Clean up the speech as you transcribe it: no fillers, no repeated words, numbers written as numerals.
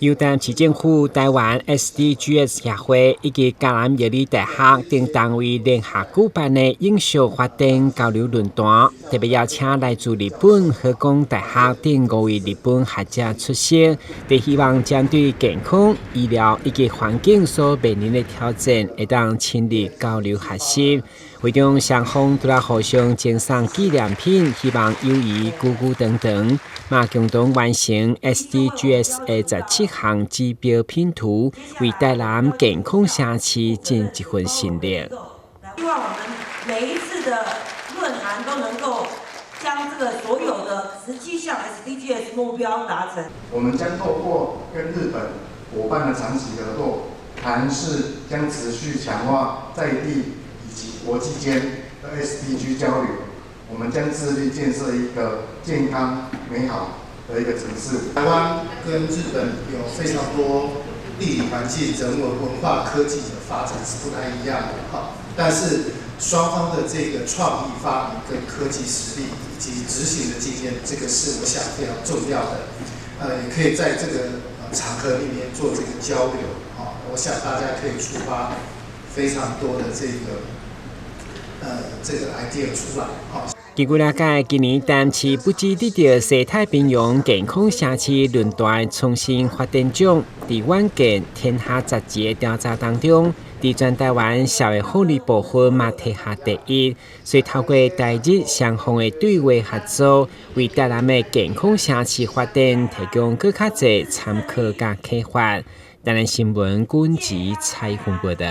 由台南市政府、台灣 SDGs 協會以及嘉南藥理大學等單位聯合舉辦的永續發展交流論壇，特別邀請來自日本和廣大學等五位日本學者出席，佇希望針對健康、醫療以及環境所面臨的挑戰，會當深入交流學習。會中雙方除了互相贈送紀念品，希望友誼久久長長，嘛共同完成 SDGs 的17項指標拼圖，為台南健康城市盡一份心力。希望我們每一次的論壇都能夠將這個所有的17項 SDGs 目標達成。我們將透過跟日本夥伴的長期合作，台南市將持續強化在地以及國際間的 SDG 交流。我們將致力建設一個健康美好的一個城市。台灣跟日本有非常多地理環境、人文、文化、科技的發展是不太一樣的哈，但是雙方的這個創意發明跟科技實力以及執行的經驗，這個是我想非常重要的。也可以在這個場合裡面做這個交流，啊，我想大家可以觸發非常多的這個 idea 出來，哈。根據了解，今年台南市不只得著西太平洋健康城市論壇創新發展獎，佇遠見天下雜誌的調查當中，佇全台灣社會福利部分嘛提下第一。所以透過台日雙方的對話合作，為台南的健康城市發展提供閣較濟參考佮啟發。台南新聞軍籍採訪報道。